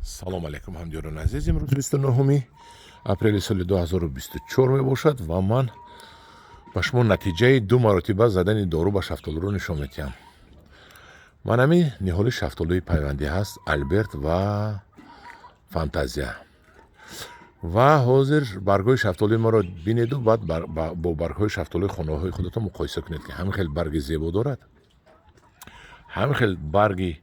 Салом алейкум, ҳамдиёрони азиз. Имрӯз 29 апрели соли 2024 мебошад ва ман ба шумо натиҷаи ду маротиба задани дору ба шафтолуро нишон медиҳам. Ман ҳамин ниҳоли шафтолуи пайвандӣ ҳаст, Альберт ва Фантазия. Ва ҳозир баргҳои шафтолуи маро бинеду баъд бо баргҳои шафтолуи хонаҳои худатон муқоиса кунед, ки ҳамин хел барги зебо дорад, ҳамин хел барги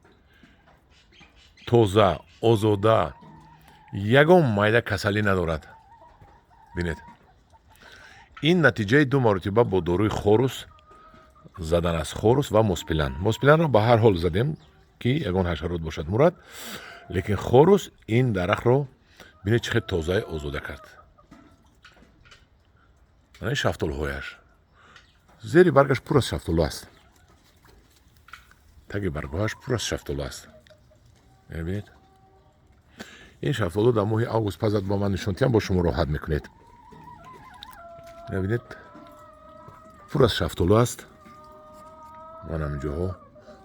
тоза, озода, ягон майда касалӣ надорад. Бинед, ин натиҷаи ду маротиба бо доруи Хорус задан аст, Хорус ва Моспилан. Моспиланро ба ҳар ҳол задем, ки ягон ҳашарот бошад, мурад, лекин Хорус ин дарахтро, бинед, чӣ хел тозаи озода кард. Ин шафтолуҳояш, зери баргаш пур аз шафтолу аст, таги баргҳояш пур аз шафтолу аст. Мебинед, ин шафтолу дар моҳи август пазад, ба ман нишон диҳам, бо шумо роҳат мекунед. Мебинед, пур аз шафтолу аст. Ман ҳаминҷоҳо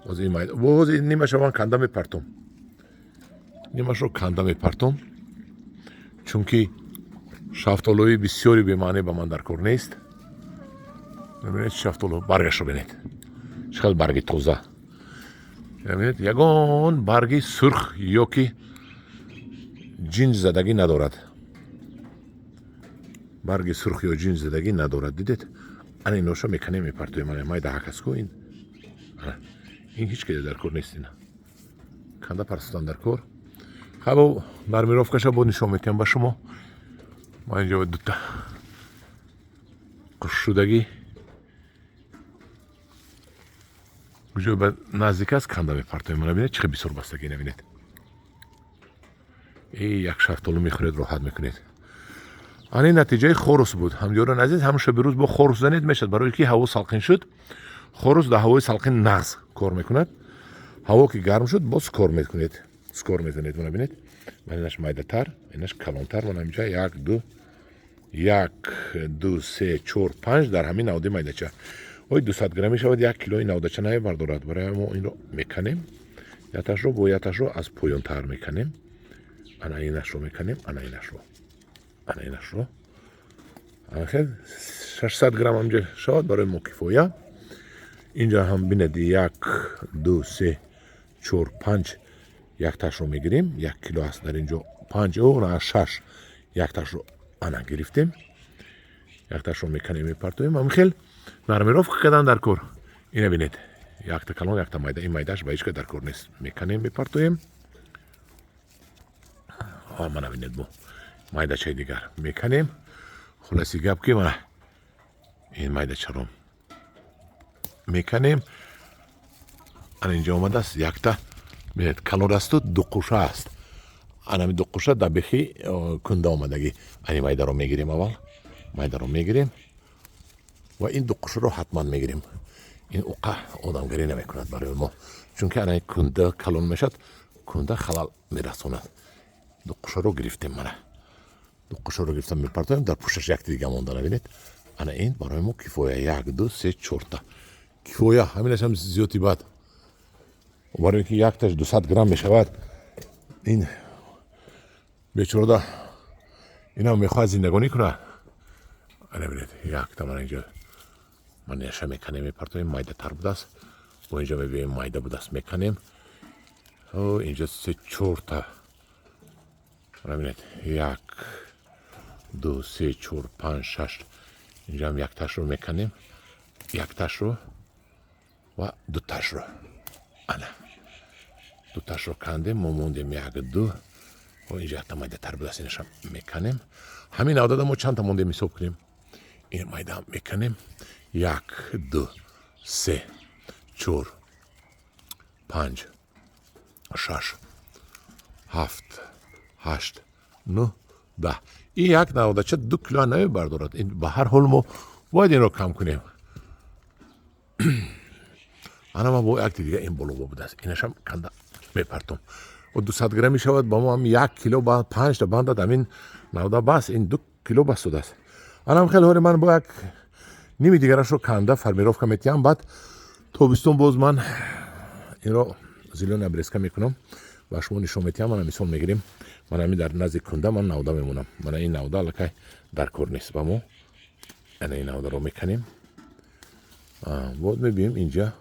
ҳозир нимаша ман канда мепартом, нимашро канда мепартом, чунки шафтолуи бисёри бемаънӣ ба ман дар кор нест. Мебинед, шафтолу, баргашро бинед, чӣ хел барги тоза. Мебинед, ягон барги сурх ё ки ҷинҷ задагӣ надорад, барги сурх ё ҷинҷ задагӣ надорад. Дидед, ана иноша меканем, мепартоем. Ана майда ҳакаску, ин ҳеҷ кеда дар кор нест, ина канда партофтан дар кор. Хабо нормировкаша бо нишон метиҳам ба шумо. Ман инҷо дута қушшудагӣ куҷо ба наздик аст, канда мепартоем. Мана бинед, чӣ хел бисёр бастагӣ. Бинед, як шафтолу мехӯред, роҳат мекунед. Ана ин натиҷаи Хорус буд, ҳамдиёрон азиз. Ҳамун шаби рӯз бо Хорус занед, мешавад, барои ки ҳаво салқин шуд. Хорус дар ҳавои салқин нағз кор мекунад. Ҳаво ки гарм шуд, боз кор мекунед, скор мезанед. Мана бинед, ман инаш майдатар, инаш калонтар. Мана инҷа як, ду, як, ду, се, чор, панҷ дар ҳамин наводи майдача. Ой, 200 грамм мешавад, як килои навдача намебардорад. Барои мо инро меканем, яташро бо яташро аз поёнтар меканем. Ана инашро меканем, ана инашро, ана инашро. Хел 600 грамм ҳамҷа шавад, барои мо кифоя. Инҷа ҳам бинед, як, ду, се, чор, панҷ, якташро мегирем. Як кило аст дар инҷо, панҷ, о на, шаш, якташро ана гирифтем, якташро меканем, мепартоем. Ҳамин хел нормировка кардан дар кор. Ина бинед, якта калон, якта майда. Ин майдааш ба ҳеҷ ка дар кор нест, меканем, мепартоем. Мана бинед, бо майдачаи дигар меканем. Хулоси гап, ки мана ин майдачаро меканем. Ана инҷо омадааст якта, бинед, калон асту дуқуша аст. Анами дуқуша дар бехи кунда омадагӣ. Ани майдаро мегирем, аввал майдаро мегирем ва ин дуқушаро ҳатман мегирем. Ин уқа одамгарӣ намекунад барои мо, чунки ана кунда калон мешавад, кунда халал мерасонад. Дуқушаро гирифтем, мана дуқушаро гирифтам, мепартоем. Дар пушташ якти дига монда, набинед. Ана ин барои мо кифоя, як, ду, се, чорта кифоя. Ҳаминаш ҳам зиёди бад, барои ки якташ 200 грамм мешавад. Ин бечорада инам мехоҳад зиндагонӣ кунад. Ана бинед, якта мана инҷо ман яша меканем, мепартоем, майдатар будааст. Бо инҷо мебинем, майда будааст, меканем. Инҷо се, чорта. Мана бинед, як, ду, се, чор, панҷ, шаш. Инҷоам якташро меканем, якташро ва дуташро. Ана дуташро кандем, мо мондем як, ду. Инҷо якта майдатар будааст, инашам меканем. Ҳамин навдада мо чандта мондем, ҳисоб кунем. Ин майдаам меканем: як, ду, се, чор, панҷ, шаш, ҳафт, ҳашт, нӯҳ, 10. Ин як навдача 2 кило намебардорад. Ба ҳар ҳол мо бояд инро кам кунем. Ана ман бо якти дига ин боло будааст, инашам канда мепартом. 200 грамм мешавад ба мо ҳам як кило, ба панҷта бандад ҳамин навда бас, ин 2 кило бас шудааст. Анам хеле ҳоре ман бо як ними дигарашро канда формировка метиҳам. Баъд тобистон боз ман инро зелёный обрезка мекунам. Ба шумо нишон метиҳам. Мана, мисол мегирем, мана ҳамин дар назди кунда ман навда мемонам. Мана ин навда аллакай дар кор нест ба мо. Ана ин навдаро меканем, боз мебием инҷа,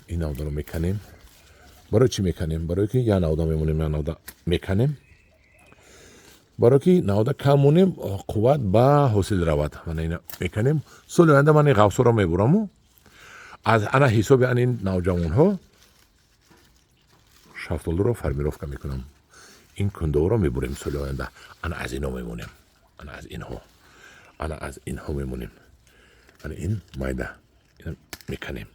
ин навдаро меканем. Барои чӣ меканем? Барое ки як навда мемонем, як навда меканем, барое ки навда кам монем, қувват ба ҳосил равад. Мана ина меканем. Соли оянда ман ин ғафсоро мебураму аз ана ҳисоби ана ин навҷавонҳо шафтолуро формировка мекунам. Ин кундаҳоро мебурем соли оянда. Ана аз ино мемонем, ана аз инҳо, ана аз инҳо мемонем. Ана ин майда, ина меканем,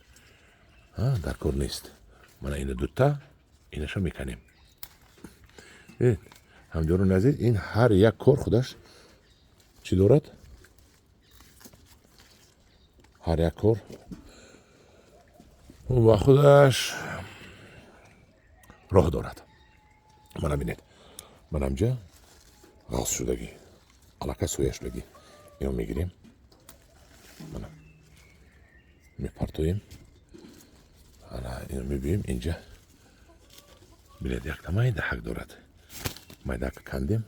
дар кор нест. Мана ина дута, инаша меканем. Ҳамдиёрони азиз, ин ҳар як кор худаш чӣ дорад, ҳар як кор ба худаш роҳ дорад. Мана бинед, мана инҷа ғафз шудагӣ, аллакай соя шудагӣ. Ино мегирем, мана мепартоем. Ана ино мебием инҷа. Бинед, якта майдаҳак дорад, майдака кандем.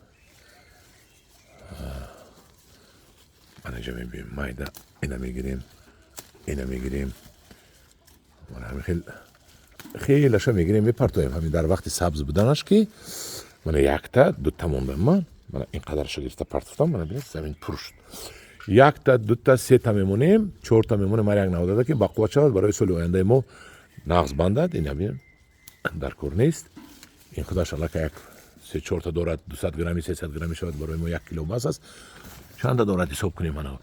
Ана инҷа мебием, майда ина мегирем, ина мегирем. Мана ҳамин хел хелаша мегирем, мепартоем. Ҳамин дар вақти сабз буданаш, ки мана якта дута мондам, ман мана ин қадарша гирифта партофтам. Мана бинед, замин пур шуд. Якта, дута, сета мемонем, чорта мемонем, ҳар як навдада, ки бақувват шавад, барои соли ояндаи мо нағз бандад. Ин ҳамин дар кор нест. Ин худаш аллакай як се чорта дорад, 200 грамми, 300 грамми шавад, барои мо 1 кило бас аст. Чанда дорад, ҳисоб кунем. Ана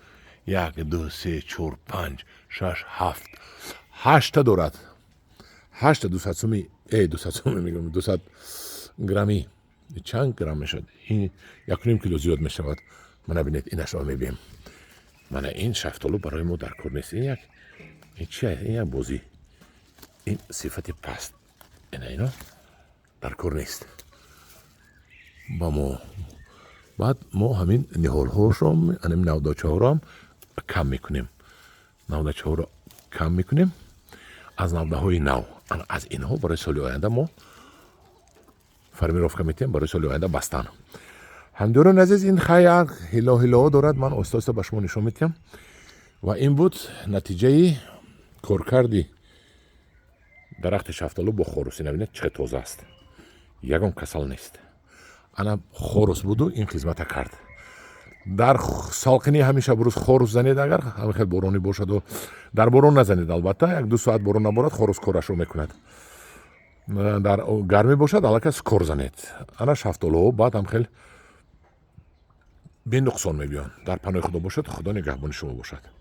як, ду, се, чор, панҷ, шаш, ҳафт, ҳашта дорад. Ҳашта 200 суми, 200 суми мегӯям, 200 граммӣ чанд грамм мешавад? Ин 1.5 кило зиёд мешавад. Мана бинед, инашро мебием. Мана ин шафтолу барои мо дар кор нест. Ин як, ин чи, ин як бозӣ, ин сифати паст. Ина ино дар кор нест ба мо. Баъд мо ҳамин ниҳолҳошро, ҳамин навдачаҳоро ҳам кам мекунем, навдачаҳоро кам мекунем, аз навдаҳои нав аз инҳо барои соли оянда мо формировка метиҳем, барои соли оянда бастан. Ҳамдиёрони азиз, ин хай ҳилло ҳиллоҳо дорад, ман оҳиста оҳиста ба шумо нишон медиҳам. Ва ин буд натиҷаи коркарди дарахти шафтолу бо хорус. Ина бинед, чӣ тоза аст, ягон касал нест. Ана хорус буду ин хизмата кард. Дар салқинӣ ҳамеша бурӯз хорус занед, агар ҳамин хел боронӣ бошаду. Дар борон назанед албатта, як ду соат борон наборад, хорус корашро мекунад. Дар гармӣ бошад, аллакай скор занед. Ана шафтолуҳо баъд ҳам хел бенуқсон мебиёнд. Дар паноҳи Худо бошад, Худо нигаҳбони шумо бошад.